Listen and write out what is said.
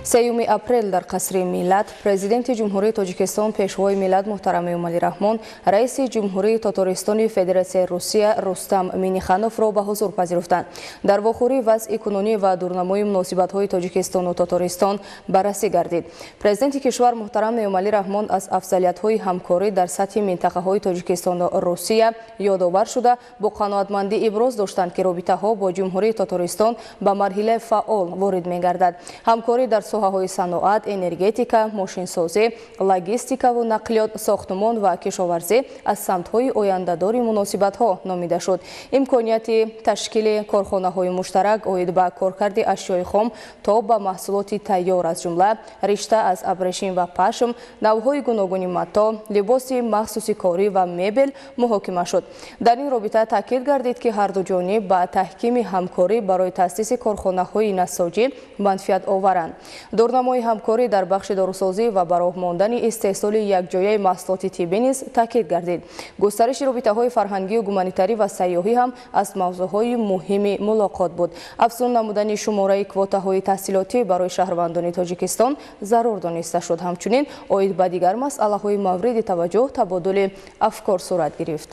3 апрел дар Қасри Миллат Президенти Ҷумҳурии Тоҷикистон, Пешвои миллат муҳтарам Эмомалӣ Раҳмон Раиси Ҷумҳурии Тотористони Федератсияи Русия Рустам Миннихановро ба ҳузур пазируфтанд. Дар вохӯрӣ вазъи кунунӣ ва дурнамои муносибатҳои Тоҷикистону Тотористон баррасӣ гардид. Президенти кишвар муҳтарам Эмомалӣ Раҳмон аз афзалиятҳои ҳамкорӣ дар сатҳи минтақаҳои Тоҷикистону Русия ёдовар шуда, бо қаноатмандӣ иброз доштанд, ки робитаҳо бо Ҷумҳурии Тотористон ба марҳилаи фаъол ворид мегардад. Ҳамкорӣ дар соҳаҳои саноат, энергетика, мошинсозӣ, логистикаву нақлиёт, сохтмон ва кишоварзӣ аз самтҳои ояндадори муносибатҳо номида шуд. Имконияти ташкили корхонаҳои муштарак оид ба коркарди ашёи хом то ба маҳсулоти тайёр, аз ҷумла ришта аз абрешим ва пашм, навъҳои гуногуни матоъ, либоси махсуси корӣ ва мебел муҳокима шуд. Дар ин робита таъкид гардид, ки ҳарду ҷониб ба таҳкими ҳамкорӣ барои таъсиси корхонаҳои насоҷӣ манфиатоваранд. Дурнамои ҳамкорӣ дар бахши дорусозӣ ва ба роҳ мондани истеҳсоли якҷояи маҳсулоти тиббӣ низ таъкид гардид. Густариши робитаҳои фарҳангию гуманитарӣ ва сайёҳӣ ҳам аз мавзӯъҳои муҳими мулоқот буд. Афзун намудани шумораи квотаҳои таҳсилотӣ барои шаҳрвандони Тоҷикистон зарур дониста шуд. Ҳамчунин оид ба дигар масъалаҳои мавриди таваҷҷӯҳ табодули афкор сурат гирифт.